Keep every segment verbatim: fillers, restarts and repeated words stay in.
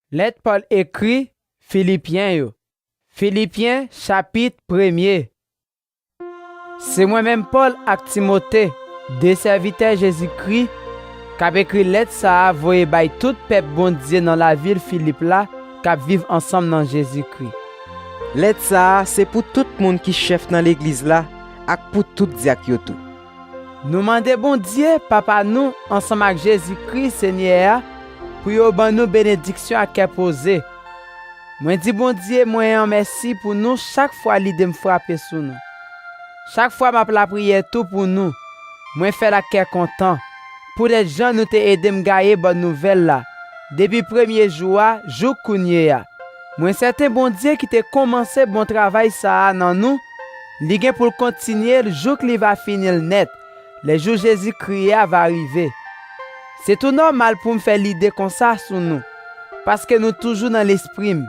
Lèt Pòl ekri Filipyen yo. Filipyen, chapit premye. Se mwen menm Pòl ak Timote, de sèvitè Jezikri, k ap ekri lèt sa a voye bay tout pèp Bondye nan lavil Filip la k ap viv ansanm nan Jezikri. Lèt sa a se pou tout moun ki chèf nan legliz la ak pou tout dyak yo tou. Nou mande Bondye, Papa nou, ansanm ak Jezikri, Senyè a, pou yo ban nou benediksyon ak kè poze. Mwen di Bondye mwen an mèsi pou nou chak fwa lide m frape sou nou. Chak fwa m ap lapriyè tou pou nou, mwen fè l ak kè kontan, poutèt jan nou te ede m gaye bòn nouvèl la, depi premye jou a jouk kounye a. Mwen sèten Bondye ki te kòmanse bon travay sa a nan nou, li gen pou l kontinye l jouk li va fini l nèt, lè jou Jezikri a va rive. Se tou nòmal pou m fè lide konsa sou nou, paske nou toujou nan lespri m.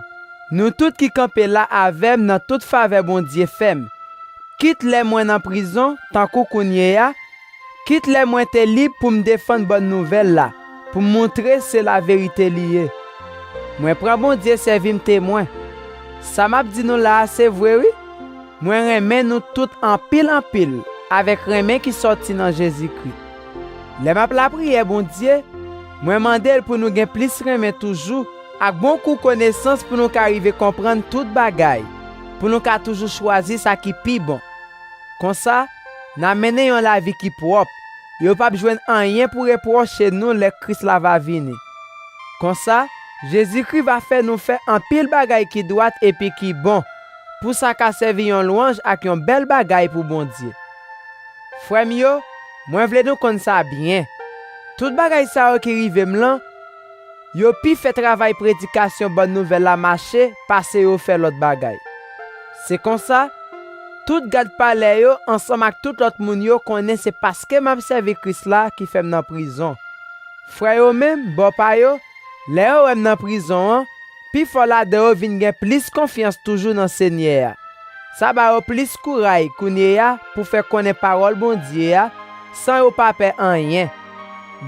Nou tout ki kanpe la avè m nan tout favè Bondye fè m, kit lè mwen nan prizon, tankou kounye a, kit lè mwen te lib pou m defann bòn nouvèl la, pou m montre se laverite li ye. Mwen pran Bondye sèvi m temwen. Sa m ap di nou la a se vre wi. Mwen renmen nou tout anpil anpil avèk renmen ki sòti nan Jezikri. Lè m ap lapriyè Bondye, mwen mande l pou nou gen plis renmen toujou ak bon kou konesans pou nou ka rive konprann tout bagay, pou nou ka toujou chwazi sa ki pi bon. Konsa, n a mennen yon lavi ki pwòp, yo p ap jwenn anyen pou repwoche nou lè Kris la va vini. Konsa, Jezikri va fè nou fè anpil bagay ki dwat epi ki bon, pou sa ka sèvi yon lwanj ak yon bèl bagay pou Bondye. Frè m yo, mwen vle nou konn sa byen. Tout bagay sa yo ki rive m lan, yo pi fè travay predikasyon bòn nouvèl la mache pase yo fè lòt bagay. Se konsa, tout gad palè yo ansanm ak tout lòt moun yo konnen se paske m ap sèvi Kris la ki fè m nan prizon. Frè yo menm, bò pa yo, lè yo wè m nan prizon an, pifò ladan yo vin gen plis konfyans toujou nan Senyè a. Sa ba yo plis kouray kounye a pou fè konnen pawòl Bondye a, san yo pa pè anyen.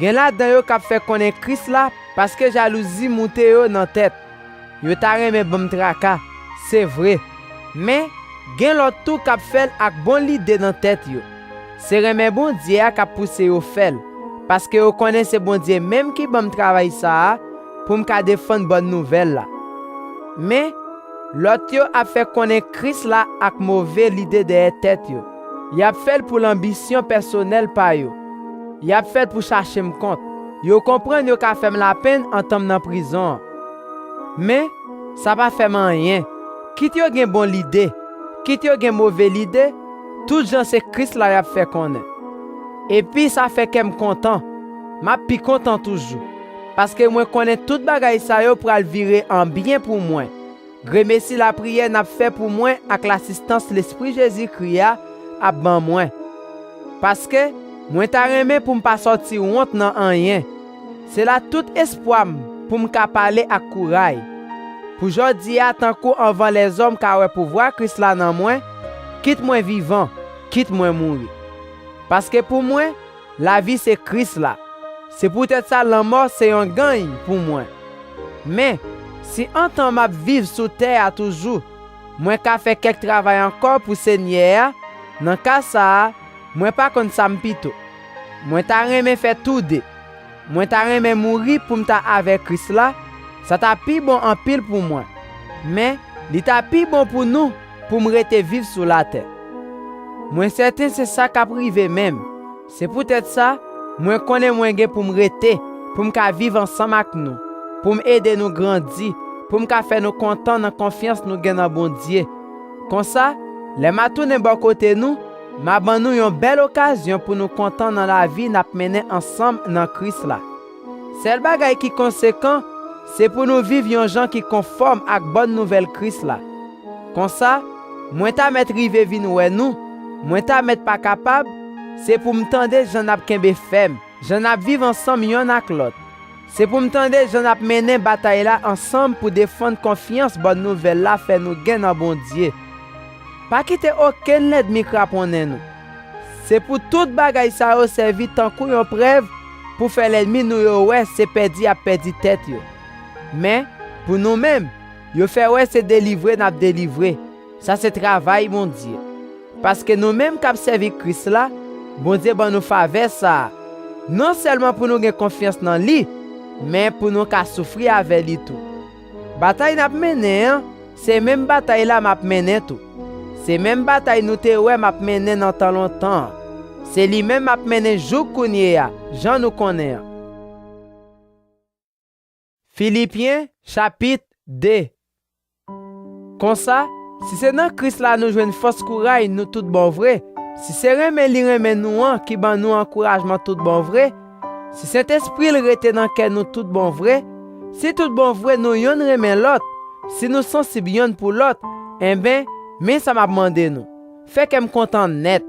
Gen ladan yo k ap fè konnen Kris la paske jalouzi moute yo nan tèt. Yo ta renmen ban m traka, se vre. Men, gen lòt tou k ap fè l ak bon lide nan tèt yo. Se renmen Bondye a k ap pouse yo fè l, paske yo konnen se Bondye menm ki ban m travay sa a pou m ka defann bòn nouvèl la. Men, lòt yo ap fè konnen Kris la ak move lide dèyè tèt yo. Y ap fè l pou lanbisyon pèsonèl pa yo. Y ap fè l pou chache m kont. Yo konprann yo ka fè m lapenn antan m nan prizon an. Men, sa pa fè m anyen. Kit yo gen bon lide, kit yo gen move lide, tout jan se Kris la y ap fè konnen. Epi sa fè kè m kontan. M ap pi kontan toujou, paske mwen konnen tout bagay sa yo pral vire an byen pou mwen, gremesi lapriyè n ap fè pou mwen ak lasistans Lespri Jezikri a ap ban mwen. Paske, mwen ta renmen pou m pa sòti wont nan anyen. Se la tout espwa m pou m ka pale ak kouray. Pou jodi a, tankou anvan lèzòm ka wè pouvwa Kris la nan mwen, kit mwen vivan, kit mwen mouri. Paske pou mwen, lavi se Kris la. Se poutèt sa lanmò se yon gany pou mwen. Men, si antan m ap viv sou tè a toujou, mwen ka fè kèk travay ankò pou Senyè a, nan ka sa a, mwen pa konn sa m pito. Mwen ta renmen fè toude. Mwen ta renmen mouri pou m ta avèk Kris la, sa ta pi bon anpil pou mwen. Men, li ta pi bon pou nou pou m rete viv sou latè. Mwen sèten se sa k ap rive menm. Se poutèt sa, mwen konnen mwen gen pou m rete, pou m ka viv ansanm ak nou, pou m ede nou grandi, pou m ka fè nou kontan nan konfyans nou gen nan Bondye. Konsa, lè m a tounen bò kote nou, m a ban nou yon bèl okazyon pou nou kontan nan lavi n ap mennen ansanm nan Kris la. Sèl bagay ki konsekan, se pou nou viv yon jan ki konfòm ak bòn nouvèl Kris la. Konsa, mwen ta mèt rive vin wè nou, mwen ta mèt pa kapab, se pou m tande jan n ap kenbe fèm, jan n ap viv ansanm yonn ak lòt. Se pou m tande jan n ap mennen batay la ansanm pou defann konfyans bòn nouvèl la fè nou gen nan Bondye. Pa kite okenn lènmi kraponnen nou. Se pou tout bagay sa yo sèvi tankou yon prèv pou fè lènmi nou yo wè se pèdi y ap pèdi tèt yo. Men, Pou nou menm, yo fè wè se delivre n ap delivre. Sa se travay Bondye. Paske nou menm k ap sèvi Kris la, Bondye ban nou favè sa a, non sèlman pou nou gen konfyans nan li, men pou nou ka soufri avè li tou. Batay n ap mennen an, se menm batay la m ap mennen tou. Se menm batay nou te wè m ap mennen nan tan lontan an. Se li menm m ap mennen jouk kounye a, jan nou konnen an. Filipyen, chapit de. Konsa, si se nan Kris la nou jwenn fòs kouray nou tout bon vre, si se renmen li renmen nou an ki ban nou ankourajman tout bon vre, si Sentespri l rete nan kè nou tout bon vre, si tout bon vre nou yonn renmen lòt, si nou sansib yonn pou lòt, enben, men sa m ap mande nou. Fè kè m kontan nèt.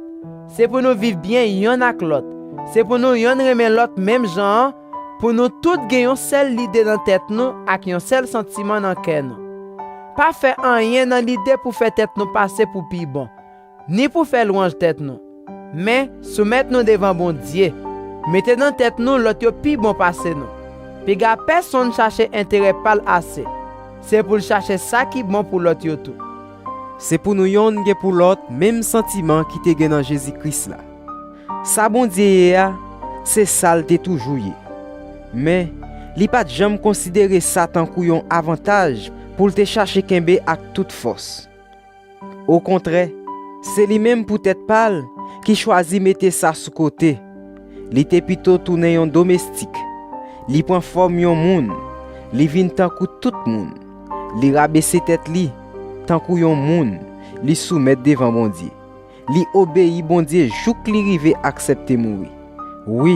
Se pou nou viv byen yonn ak lòt. Se pou nou yonn renmen lòt menm jan an, pou nou tout gen yon sèl lide nan tèt nou ak yon sèl santiman nan kè nou. Pa fè anyen nan lide pou fè tèt nou pase pou pi bon, ni pou fè lwanj tèt nou. Men, soumèt nou devan Bondye. Mete nan tèt nou lòt yo pi bon pase nou. Piga pèsonn chache enterè pa l ase. Se pou l chache sa ki bon pou lòt yo tou. Se pou nou yonn gen pou lòt menm santiman ki te gen nan Jezi Kris la. Sa Bondye ye a, se sa l te toujou ye. Men, li pa t janm konsidere sa tankou yon avantaj pou l te chache kenbe ak tout fòs. Okontrè, se li menm pou tèt pa l ki chwazi mete sa sou kote. Li te pito tounen yon domestik. Li pran fòm yon moun. Li vin tankou tout moun. Li rabese tèt li tankou yon moun. Li soumèt devan Bondye. Li obeyi Bondye jouk li rive aksepte mouri. Wi,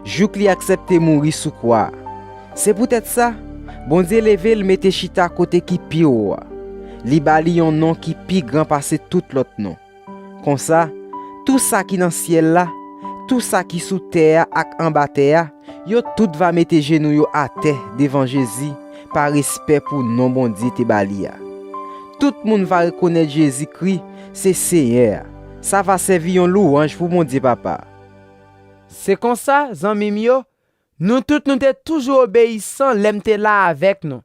jouk li aksepte mouri sou kwa a. Se poutèt sa, Bondye leve l mete chita kote ki pi wo a. Li ba li yon non ki pi gran pase tout lòt non. Konsa, tou sa ki nan syèl la, tou sa ki sou tè a ak anba tè a, yo tout va mete jenou yo atè devan Jezi pa respè pou non Bondye te ba li a. Tout moun va rekonèt Jezikri se Seyè a. Sa va sèvi yon lwanj pou Bondye Papa a. Se konsa, zanmi m yo, nou tout nou te toujou obeyisan lè m te la avèk nou.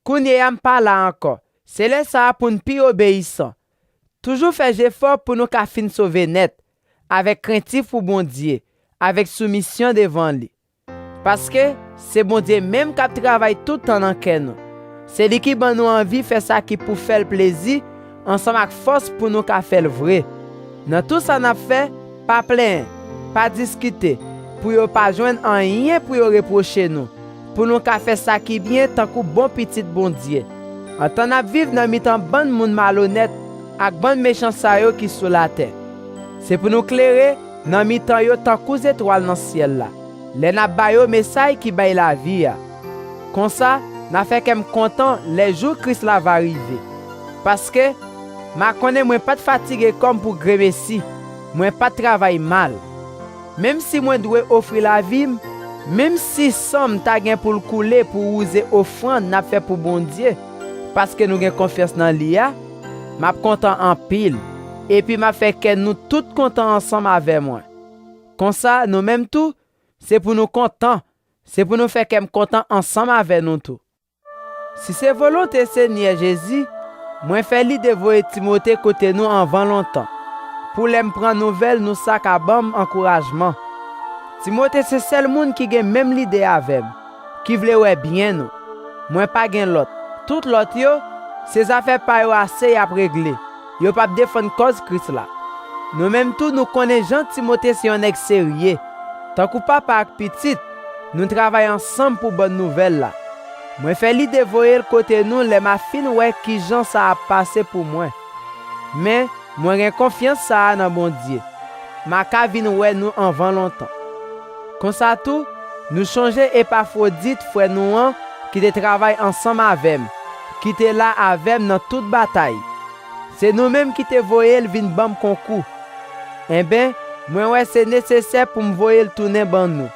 Kounye a m pa la ankò. Se lè sa a pou n pi obeyisan. Toujou fè jefò pou nou ka fin sove nèt, avèk krentif pou Bondye, avèk soumisyon devan li. Paske se Bondye menm k ap travay tout tan nan kè nou. Se li ki ban nou anvi fè sa ki pou fè l plezi, ansanm ak fòs pou nou ka fè l vre. Nan tou sa n ap fè, pa plenyen, pa diskite, pou yo pa jwenn anyen pou yo repwoche nou, pou nou ka fè sa ki byen tankou bon pitit Bondye. Antan n ap viv nan mitan bann moun malonèt ak bann mechan sa yo ki sou latè. Se pou nou klere nan mitan yo tankou zetwal nan syèl la, lè n ap ba yo mesay ki bay lavi a. Konsa, n a fè kè m kontan lè jou Kris la va rive. Paske, m a konnen mwen pa t fatige kò m pou gremesi, mwen pa t travay mal. Menm si mwen dwe ofri lavi m, menm si san m ta gen pou l koule pou wouze ofrann n ap fè pou Bondye, paske nou gen konfyans nan li a, m ap kontan anpil, epi m ap fè kè nou tout kontan ansanm avè mwen. Konsa, nou menm tou, se pou nou kontan, se pou nou fè kè m kontan ansanm avè nou tou. Si se volonte Senyè Jezi, mwen fè lide voye Timote kote nou anvan lontan, pou lè m pran nouvèl nou sa ka ban m ankourajman. Timote se sèl moun ki gen menm lide avè m, ki vle wè byen nou. Mwen pa gen lòt. Tout lòt yo, se zafè pa yo ase y ap regle. Yo p ap defann kòz Kris la. Nou menm tou nou konnen jan Timote se yon nèg serye. Tankou papa ak pitit, nou travay ansanm pou bòn nouvèl la. Mwen fè lide voye l kote nou lè m a fin wè kijan sa ap pase pou mwen. Men, mwen gen konfyans sa a nan Bondye. M a ka vin wè nou anvan lontan. Konsa tou, nou chonje Epafwodit, frè nou an, ki te travay ansanm avè m, ki te la avè m nan tout batay. Se nou menm ki te voye l vin ban m konkou. Enben, mwen wè se nesesè pou m voye l tounen ban nou.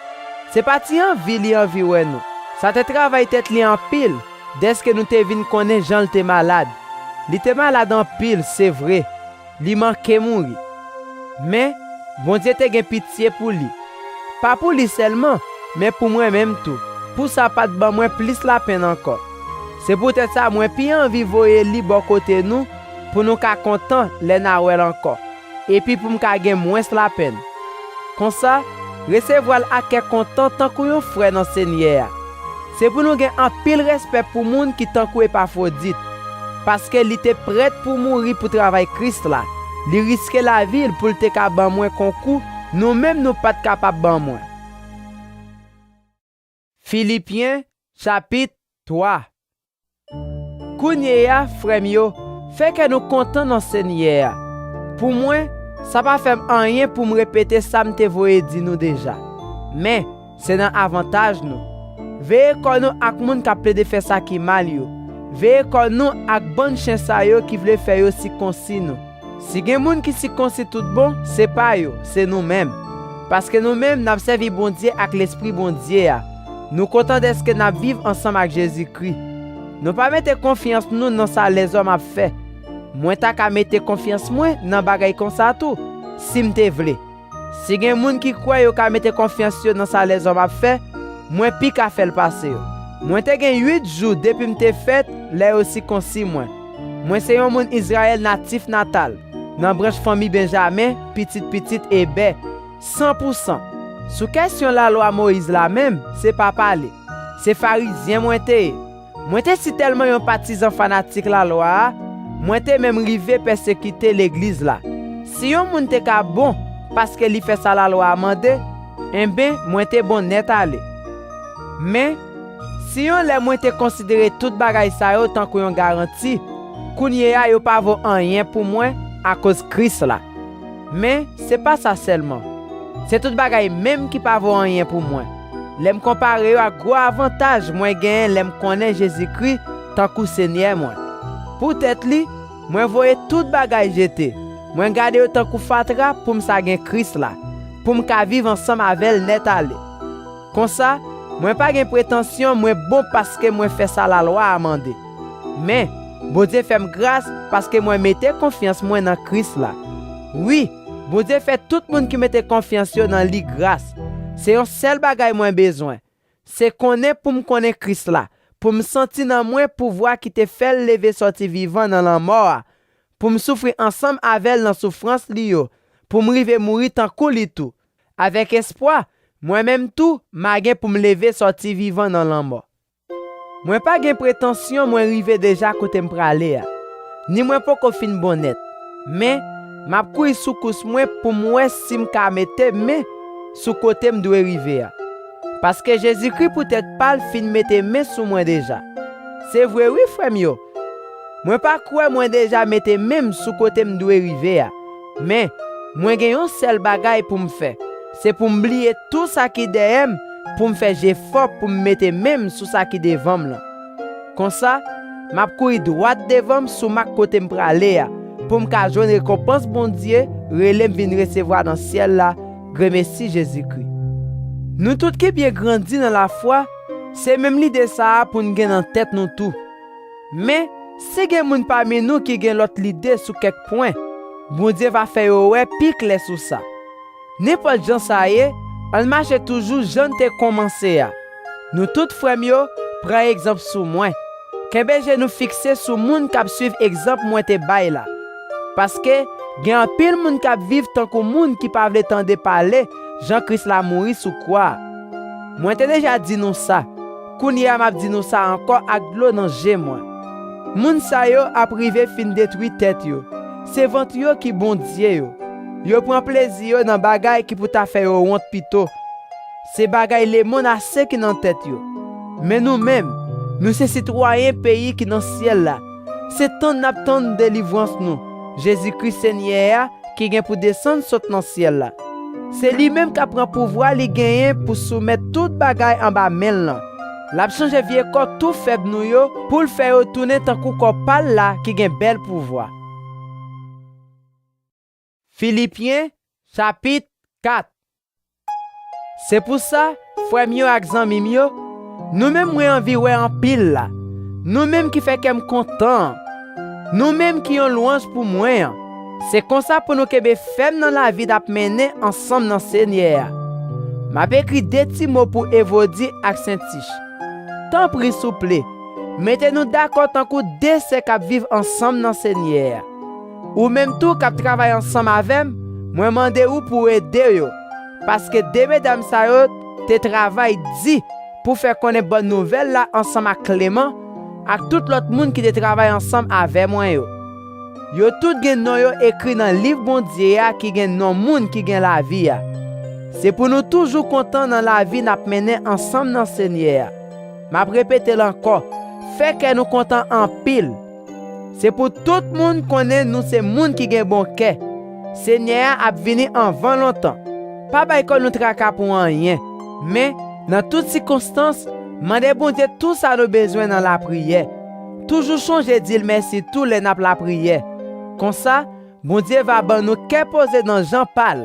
Se pa ti anvi li anvi wè nou. Sa te travay tèt li anpil, dèske nou te vin konnen jan l te malad. Li te malad anpil, se vre. Li manke mouri. Men, Bondye te gen pitye pou li. Pa pou li sèlman, men pou mwen menm tou, pou sa pa t ban mwen plis lapenn ankò. Se poutèt sa mwen pi anvi voye li bò kote nou pou nou ka kontan lè n a wè l ankò, epi pou m ka gen mwens lapenn. Konsa, resevwa l ak kè kontan tankou yon frè nan Senyè a. Se pou nou gen anpil respè pou moun ki tankou Epafwodit, paske li te prèt pou mouri pou travay Kris la. Li riske lavi l pou l te ka ban mwen konkou nou menm nou pa t kapab ban mwen. Filipyen, chapit twa. Kounye a, frè m yo, fè kè nou kontan nan Senyè a. Pou mwen, sa pa fè m anyen pou m repete sa m te voye di nou deja. Men, se nan avantaj nou. Veye kò nou ak moun k ap plede fè sa ki mal yo. Veye kò nou ak bann chen sa yo ki vle fè yo sikonsi nou. Si gen moun ki sikonsi tout bon, se pa yo, se nou menm. Paske nou menm, n ap sèvi Bondye ak Lespri Bondye a. Nou kontan dèske n ap viv ansanm ak Jezikri. Nou pa mete konfyans nou nan sa lèzòm ap fè. Mwen ta ka mete konfyans mwen nan bagay konsa tou, si m te vle. Si gen moun ki kwè yo ka mete konfyans yo nan sa lèzòm ap fè, mwen pi ka fè l pase yo. Mwen te gen uit jou depi m te fèt lè yo sikonsi mwen. Mwen se yon moun Izrayèl natif natal, nan branch fanmi Benjamen, pitit pitit Ebè, san pou san. Sou kèsyon lalwa Moyiz la menm, se pa pale. Se Farizyen mwen te ye. Mwen te sitèlman yon patizan fanatik lalwa a, mwen te menm rive pèsekite legliz la. Si yon moun te ka bon paske li fè sa lalwa a mande, enben, mwen te bon nèt ale. Men, si yon lè mwen te konsidere tout bagay sa yo tankou yon garanti, kounye a yo pa vo anyen pou mwen akoz Kris la. Men, se pa sa sèlman. Se tout bagay menm ki pa vo anyen pou mwen, lè m konpare yo ak gwo avantaj mwen genyen lè m konnen Jezikri tankou Senyè mwen. Poutèt li, mwen voye tout bagay jete. Mwen gade yo tankou fatra pou m sa gen Kris la, pou m ka viv ansanm avè l nèt ale. Konsa, mwen pa gen pretansyon mwen bon paske mwen fè sa lalwa a mande. Men, Bondye fè m gras paske mwen mete konfyans mwen nan Kris la. Wi, Bondye fè tout moun ki mete konfyans yo nan li gras. Se yon sèl bagay mwen bezwen. Se konnen pou m konnen Kris la, pou m santi nan mwen pouvwa ki te fè l leve sòti vivan nan lanmò a, pou m soufri ansanm avè l nan soufrans li yo, pou m rive mouri tankou li tou. Avèk espwa, mwen menm tou, m a gen pou m leve sòti vivan nan lanmò. Mwen pa gen pretansyon mwen rive deja kote m prale a, ni mwen poko fin bon nèt. Men, m ap kouri sou kous mwen pou m wè si m ka mete men sou kote m dwe rive a. Paske Jezikri poutèt pa l fin mete men sou mwen deja. Se vre wi, frè m yo, mwen pa kwè mwen deja mete men m sou kote m dwe rive a. Men, mwen gen yon sèl bagay pou m fè. Se pou m bliye tou sa ki dèyè m, pou m fè jefò pou m mete men m sou sa ki devan m lan. Konsa, m ap kouri dwat devan m sou mak kote m prale a, pou m ka jwenn rekonpans Bondye rele m vin resevwa nan syèl la, gremesi Jezikri. Nou tout ki byen grandi nan lafwa, se menm lide sa a pou n gen nan tèt nou tou. Men, si gen moun pami nou ki gen lòt lide sou kèk pwen, Bondye va fè yo wè pi klè sou sa. Nenpòt jan sa ye, ann mache toujou jan n te kòmanse a. Nou tout, frè m yo, pran egzanp sou mwen. Kenbe je nou fikse sou moun k ap suiv egzanp mwen te bay la. Paske, gen anpil moun k ap viv tankou moun ki pa vle tande pale jan Kris la mouri sou kwa a. Mwen te deja di nou sa. Kounye a m ap di nou sa ankò ak dlo nan je mwen. Moun sa yo ap rive fin detwi tèt yo. Se vant yo ki bondye yo. Yo pran plezi yo nan bagay ki pou ta fè yo wont pito. Se bagay lemonn ase ki nan tèt yo. Men nou menm, nou se sitwayen peyi ki nan syèl la. Se tann n ap tann delivrans nou, Jezikri Senyè a, ki gen pou desann sot nan syèl la. Se li menm k ap pran pouvwa li genyen pou soumèt tout bagay anba men l lan. L ap chanje vye kò tou fèb nou yo pou l fè yo tounen tankou kò pa l la ki gen bèl pouvwa. Filipyen, chapit kat. Se pou sa, frè m yo ak zanmi m yo, nou menm mwen anvi wè anpil la, nou menm ki fè kè m kontan an, nou menm ki yon lwanj pou mwen an, se konsa pou nou kenbe fèm nan lavi n ap mennen ansanm nan Senyè a. M ap ekri de ti mo pou Evodi ak Sentich. Tanpri, souple, Mete nou dakò tankou de sè k ap viv ansanm nan Senyè a. Ou menm tou k ap travay ansanm avè m, mwen mande ou pou w ede yo, paske de medam sa yo te travay di pou fè konnen bòn nouvèl la ansanm ak Kleman ak tout lòt moun ki te travay ansanm avè mwen yo. Yo tout gen non yo ekri nan liv Bondye a ki gen non moun ki gen lavi a. Se pou nou toujou kontan nan lavi n ap mennen ansanm nan Senyè a. M ap repete l ankò, fè kè nou kontan anpil. Se pou tout moun konnen nou se moun ki gen bon kè. Senyè a ap vini anvan lontan. Pa bay kò nou traka pou anyen, men, nan tout sikonstans, mande Bondye tou sa nou bezwen nan lapriyè. Toujou chonje di l mèsi tou lè n ap lapriyè. Konsa, Bondye va ban nou kè poze nan jan pa l,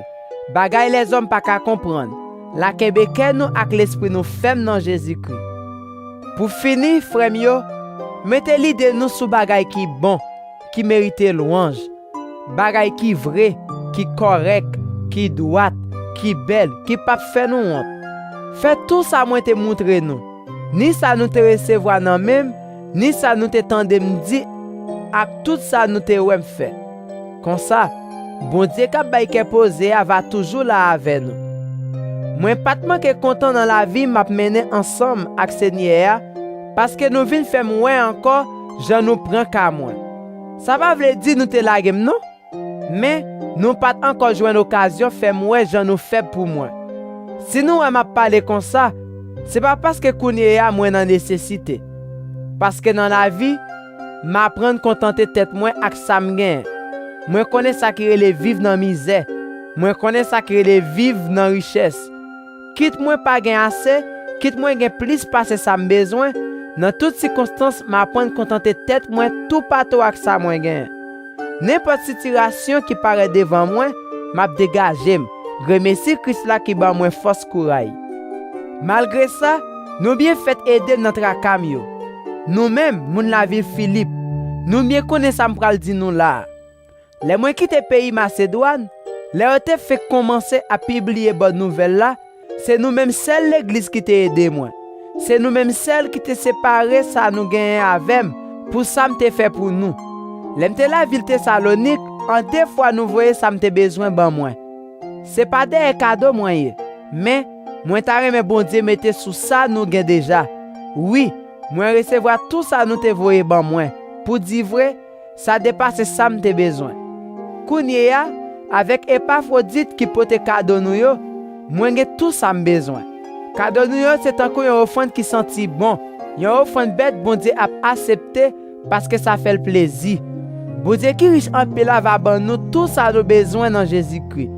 bagay lèzòm pa ka konprann. La kenbe kè nou ak lespri nou fèm nan Jezikri. Pou fini, frè m yo, mete lide nou sou bagay ki bon, ki merite lwanj, bagay ki vre, ki kòrèk, ki dwat, ki bèl, ki p ap fè nou wont. Fè tou sa mwen te moutre nou, ni sa nou te resevwa nan men m, ni sa nou te tande m di, ak tout sa nou te wè m fè. Konsa, Bondye k ap bay kè poze a va toujou la avè nou. Mwen pa t manke kontan nan lavi m ap mennen ansanm ak Senyè a, paske nou vin fè m wè ankò jan nou pran ka mwen. Sa pa vle di nou te lage m non, men nou pa t ankò jwenn okazyon fè m wè jan nou fèb pou mwen. Si nou wè m ap pale konsa, se pa paske kounye a mwen nan nesesite. Paske nan lavi, m aprann kontante tèt mwen ak sa m genyen. Mwen konnen sa ki rele viv nan mizè. Mwen konnen sa ki rele viv nan richès. Kit mwen pa gen ase, kit mwen gen plis pase sa m bezwen, nan tout sikonstans m aprann kontante tèt mwen toupatou ak sa mwen genyen. Nenpòt sitiyasyon ki parèt devan mwen, m ap degaje m, remèsye Kris la ki ban mwen fòs kouray. Malgre sa, nou byen fèt ede m nan traka m yo. Nou menm, moun lavil Filip, nou byen konnen sa m pral di nou la a. Lè mwen kite peyi Masedwàn, lè yo te fenk kòmanse ap pibliye bòn nouvèl la, se nou menm sèl legliz ki te ede mwen. Se nou menm sèl ki te separe sa nou genyen avè m pou sa m te fè pou nou. Lè m te lavil Tesalonik, an de fwa nou voye sa m te bezwen ban mwen. Se pa dèyè kado mwen ye, men mwen ta renmen Bondye mete sou sa nou gen deja. Wi, mwen resevwa tou sa nou te voye ban mwen. Pou di vre, sa depase sa m te bezwen. Kounye a, avèk Epafwodit ki pote kado nou yo, mwen gen tou sa m bezwen. Kado nou yo se tankou yon ofrann ki santi bon, yon ofrann bèt Bondye ap asepte paske sa fè l plezi. Bondye ki rich anpil la va ban nou tou sa nou bezwen nan Jezikri.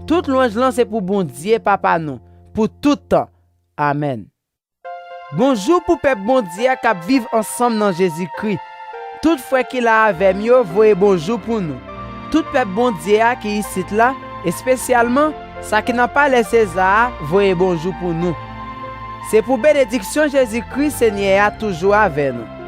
Tout lwanj lan se pou Bondye, Papa nou, pou tout tan. Amèn. Bonjou pou pèp Bondye a k ap viv ansanm nan Jezikri. Tout frè ki la avè m yo voye bonjou pou nou. Tout pèp Bondye a ki isit la, espesyalman sa ki nan palè Seza a, voye bonjou pou nou. Se pou benediksyon Jezikri, Senyè a, toujou avè nou.